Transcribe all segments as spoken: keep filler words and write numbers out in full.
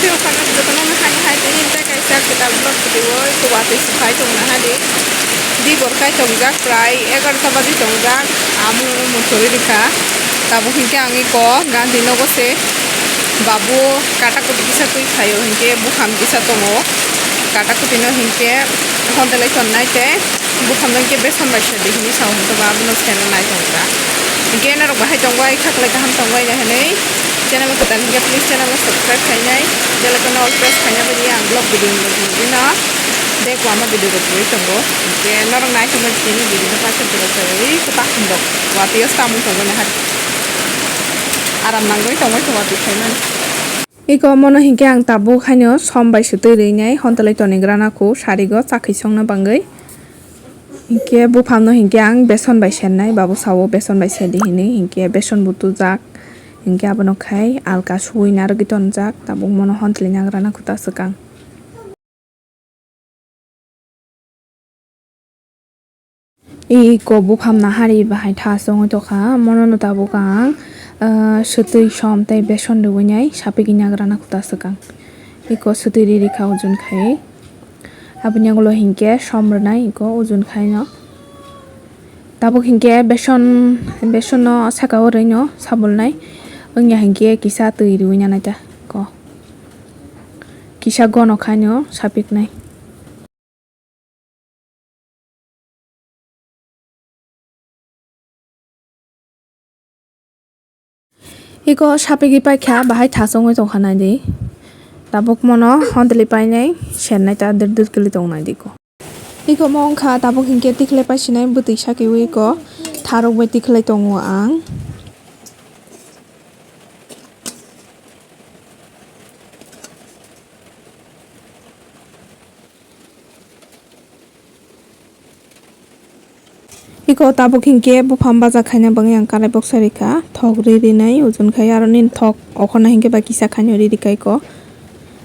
Jotono hai hai tini tei kaisa kwtal vlog video o watwi se phai tongna hai di. Di bor kai tongjak prai egarota baji tongjak. Amo no muchuri rikha. Tabuk hinkhe ang iko Gandhi nogo se babu kata kutu kisa twi phaio hinkhe buphang kisa tongo. Kata kutu no hinkhe hontelai tonnai tei. Buphang no hinkhe beson bai sedi hinwi sao, hwnkhe ba abono sena nai tongkha. Hinkhe norok bahai tongbai khaklai kaham tongbai hinwi channel o kwtal hinkhe please channel o subscribe khainai, bell icon o all press khaina bagwi ang vlog video ni bagwi no tei kwbangma video rok rwui tongo. Hinkhe norok nai tongbai tini video no paithak jora jora ui kwtak hwnrok watwi o samung tongbai nahar aram nangwi tongbai tong watwi khaimani. Iko mono hinkhe ang tabuk haino som bai se twi rwinai, hontoloi tonigrana kho sarigo chakhi songna bangwi. Hinkhe buphamno hinkhe ang beson bai sernai, babu sao beson bai serdi hinwi, hinkhe beson bo tujak, hinkhe abono khai alka suwi narwgwi tonjak, tabuk mono hontoloi nagrana kho ta swkang. Iko bupham nahari bahai tha songwi tongkha, mono no tabuk ang, ah, swtwi som tei beson rwinai sapigwi nagrana kho ta swkang. Iko swtwi riri kha ujun khai. Aboni ulo hinkhe som rwnai iko ujun khai no. Tabuk hinkhe beson, beson no saka o rwino sabulnai. Wngya hinkhe kisa twi rwina naita ko. Kisa gono khaino sapiknai. Iko sapigwi paikha, bahai thasongwi tongkha naidi. Tabuk mono hontoli painai sernai ta dur dur kili tong naidi ko. Iko mo wngkha tabuk hinkhe tikhlai paisinai bwtwi sakiwi iko tharok bai tikhlai tongo ang. Iko tabuk hinkhe buphang baja khaina bagwi ang kalai boksa rikha, thok ri rinai ujun khai aro nini thok okhorna hinkhe bai kisa khaino ri rikha iko.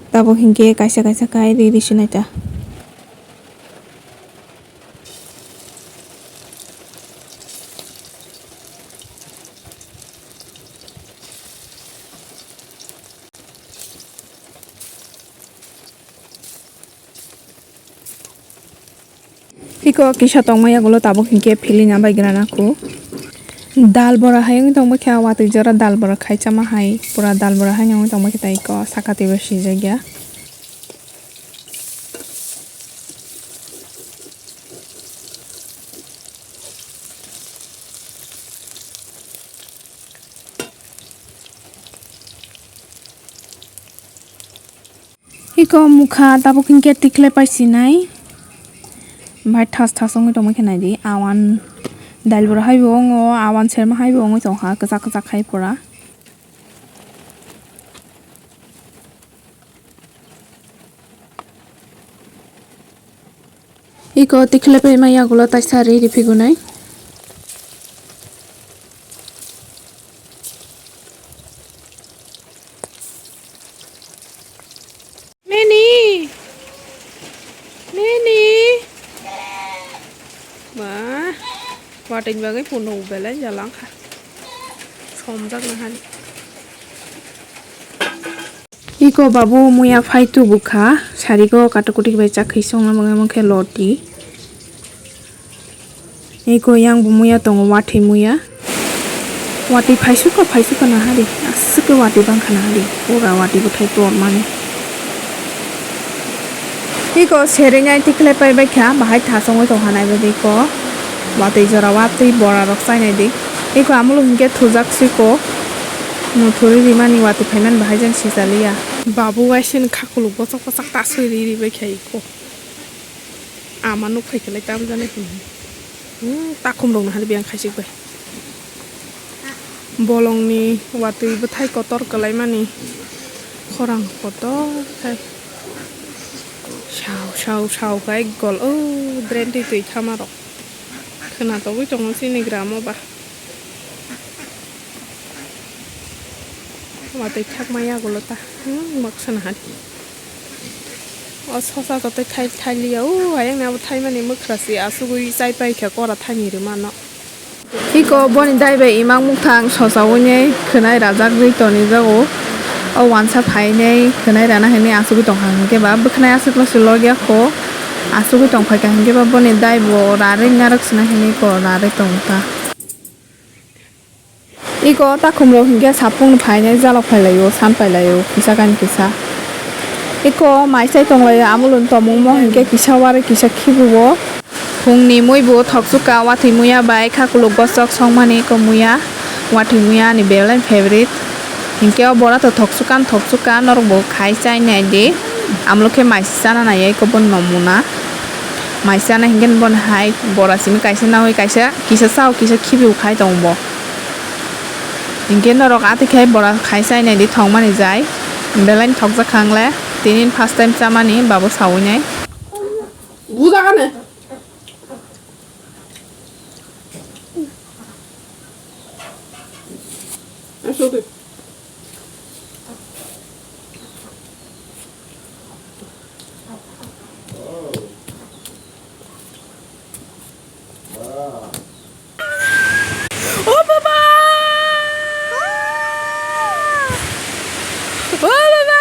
Tabuk hinkhe kaisa kaisa khai ri ri sinai ta. Iko kisa tongmaya ulo tabuk hinkhe philina bai grana kho. Dal bora hai wng tongma khe watwi jora dal bora khai chama hai pura dal bora hai wng tongma khe tai iko sakati bai swijak ya. Iko mukha tabuk hinkhe tikhlai paisinai. Bai thas thas wngwi tongma khe naidi. Awan dal bora hai bo wngo, awan serma hai bo wngwi tongkha, kwchak kwchak hai pura. Iko tikhlai pai maya ulo taisa ri ri phigunai. Nini. Nini. Ba. Watwi bagwi phunuk belai jalang kha. Somjak nahani. Iko babu muya phai tubu kha, sarigo katuk kutik bai chakhi songna bagwi mangkhe loti. Iko yang bo muya tongo, watwi muya. Watwi phaisukha, phaisukha nahadi. Aswk khe watwi bangkha nahadi. Pura watwi bwthai tormani. Iko sereinai tikhlai pai baikha, bahai thasongwi tongkha naibaidi iko. Watwi jora watwi bora rok chainaidi. Iko amuluk hinkhe thujak siko. Muthuri rimani watwi phaimani bahai jan sijaliya. Babu waisini khakuluk bochok bochok taswi ri ri baikha iko. Ama nuk phai khe lai tam jani hwnwi. Hmm, takhum rok nahar biyang khaisik bai. Bolongni watwi bwthai kotor kwlaimani khorang kotor khai. Sao sao sao khai gol o drain twi twi thama rok. Khwna togwi tongo chini gram o ba. Watwi thakma yagulo ta. Hmm, maksa nahar. O sosa to tei thai, thai liya. O, ayang ni abo thaimani mwkhra se asugwi chai pai kha kora thaini rwmano. Iko boni dai bai imang muthang sosa wngwi khwnai rajak ri toni jago. O wansa phainai khwnai rana hinwi asugwi tongkha hinkhe ba bwkhanai aswk no se logya kho asugwi tongphai kha hinkhe ba boni dai bo rarwi narwk sina hinwi ko rarwi tongkha. Iko takhumrok hinkhe sapung phainai jalok phailaio san pailaio kisa kani kisa. Iko maisai tonglaio amuluni tomungmo hinkhe kisa warwi kisa khibiwo. Phungni muibu thoksuka watwi muya bai khakuluk gosok songmani iko muya watwi muya ani belai favorite. Hinkhe o bora to thoksuka thoksuka norokbo khai chai naidi. Amulokhe maisa chana naiya iko boni nomuna. Maisa chana hinkhe boni hai bora simi kaisa naui kaisa kisa sao kisa khibiu khai tongo bo. Hinkhe norok atwi khai bora khai chai naidi thokmani jai. Belai thokjak kha ang le. Tini first time chamani babo saui nai. Bujakha ne. Aswk de. O baba! O baba!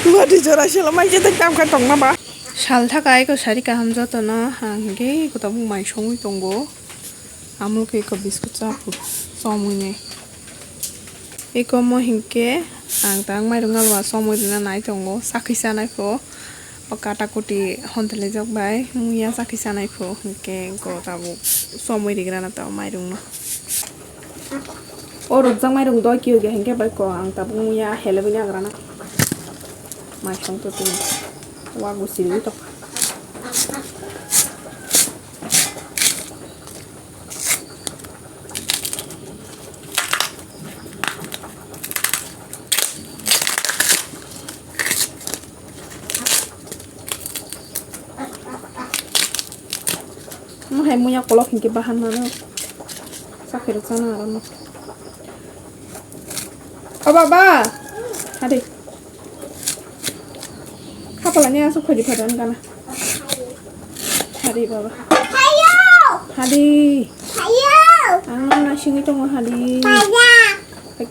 Watwi jora selo mai jete kam kha tongma ba. Sal thaka eko sari kaham jotono ang hingke eko tabuk mai songwi tongo. Amulke eko biskut cha phuru chomwi nai. Eko mo hingke ang tang mairung alwa chomwi rina nai tongo. Sakhi chanai pho o kata kuti honte lejak bai muya sakhi chanai pho hingke eko tabuk chomwi rigrana tao mairung no. O rwkjaknai rwng doi kiyo ge hingke bai ko ang tabuk muya helebini agrana. Mai song to tini. Wa gusiri to. Mo hai muya kolok hingke bahan mano. Sakhe rok sana aro no. O baba. Hadi. Khapala ni asuk khadi phadan kana. Hadi baba. Hadi. Ang na singwi tongo hadi.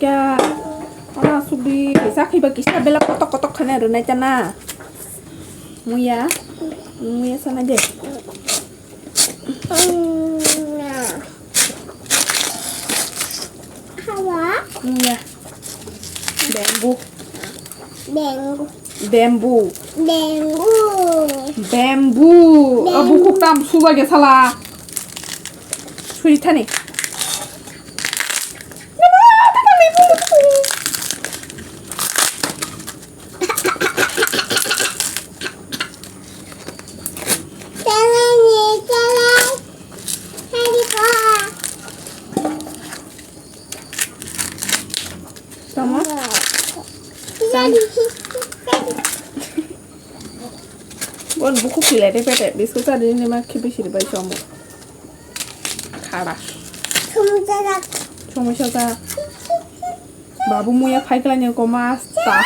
Kya. Ana asuk di. Sakhe ba kisa bela kotok kotok khane rwnai ta na. Muya. Muya sana de. Hawa. Iya. Bamboo. Bamboo. Bamboo. Bamboo. Bamboo. Bamboo. Abu kuk tam suba ge sala. Suri thani. Tama? Bon buku pilai de pete biskut tadi ni ma khibi siri bai somo. Khara. Somo jajak. Somo jajak. Babu muya phai khlai ni ko masta.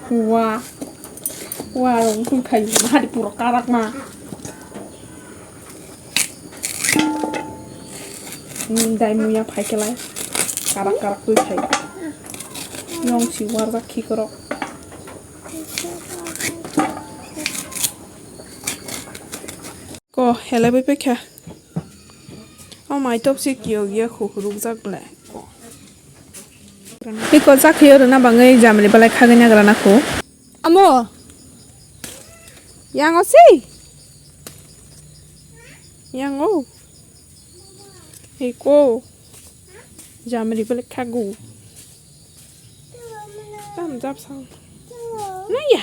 Wa. Wa rong tui khai ma hadi pura karak ma. Ni dai muya phai khlai. Karak karak tui khai. Yong si warjak khikrok. Ko helai bai pekha. O mai top si kiyok ya khu rukjak ble. Iko chakhiyo rwna bangwi jamri belai khagwi nagra na khu. Amo. Yang o si. Yang o. Iko. Jamri belai khagu. Tam jap sang. Naya.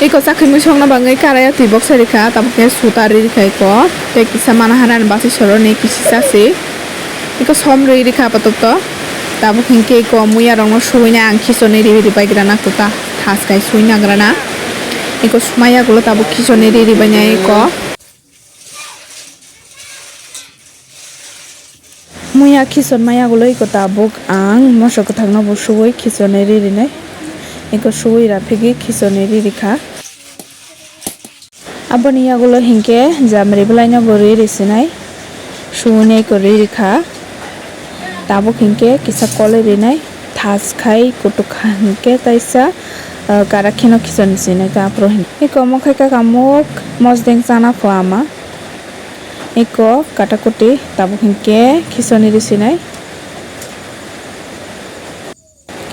Iko chakhi mui songna bangwi karaya twi boksa rikha, tabuk khe suta ri rikha iko. Tei kisa mana hana ni basi soroni kisi sasi. Iko som ri rikha apatot to. Tabuk hinkhe iko muya rokno suwina ang khichoni ri ri bai grana kuta. Thas kai suwina grana. Iko sumaya gulo tabuk khichoni ri ri bai nai iko. Muya khison maya guloi ko tabuk ang moso kwthang no bo suwui khisonwi ri rinai. Eko suwui ra phigwi khisonwi ri rikha. Aboni yagulo hinkhe jamri bwlai no bo ri risinai. Suwui nai ko ri rikha. Tabuk hinkhe kisa kolwi rinai, thas khai kutuk kha hinkhe taisa, ah, karak kheno khisoni sinai ta aphuru hin. Eko omo khai kakamuk mosdeng chana pho ama. Eko katakuti tabuk hinkhe khisoni risinai.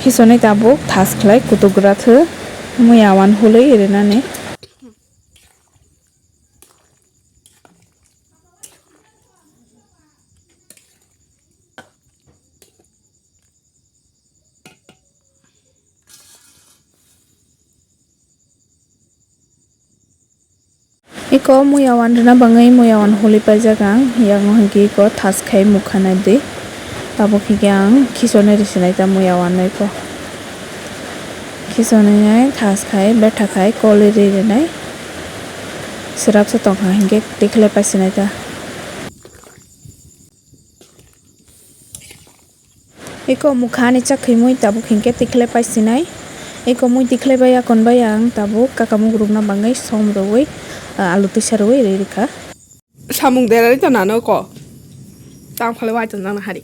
Khisoni tabuk thas khlai kutuk gra thw, muya wan hulwi rinani. Eko muya wan rwna bagwi muya wan holi paijak ang, yango hinkhe eko thas khai mukha nai di. Tabuk hinkhe ang khisoni risinai ta muya wan no eko. Khisoni nai thas khai betha khai kolwi ri rinai. Swrapsa tongkha hinkhe tikhlai paisinai ta. Eko mukha ani chak khaimui tabuk hinkhe tikhlai paisinai. Eko mui tikhlai bai akon bai ang tabuk kakamuk rukna bagwi som rwui, ah, alu twisa rwui ri rikha. Samung derari to nano ko. Tang phale wai to nang hari.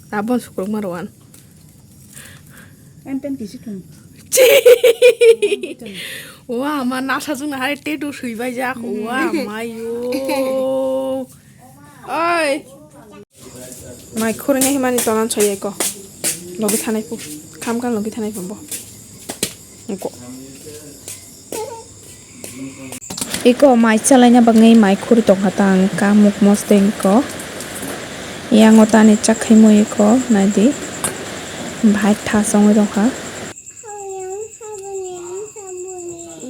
Tabon sukruk ma rwan. Pen pen kisi thung. Wa ma nasa jung hari tetu sui bai jak. Wa ma yo. Oi. Mai khurina himani tonan soyai ko. Logi thanai pu. Kham kan logi thanai pu bo. Ko. Iko mai chalaina bagwi mai khuri tongkha ta ang kamuk mosteng ko. Yango tani chakhaimui ko naidi. Bhai tha songwi tongkha.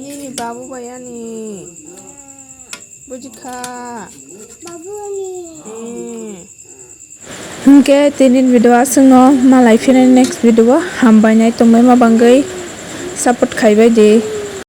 Nini babu bai ani. Bujikha. Babuni. Hmm. Hwnkhe tini video aswkno malai phino next video hambai nai tongbaima bagwi support khaibai di.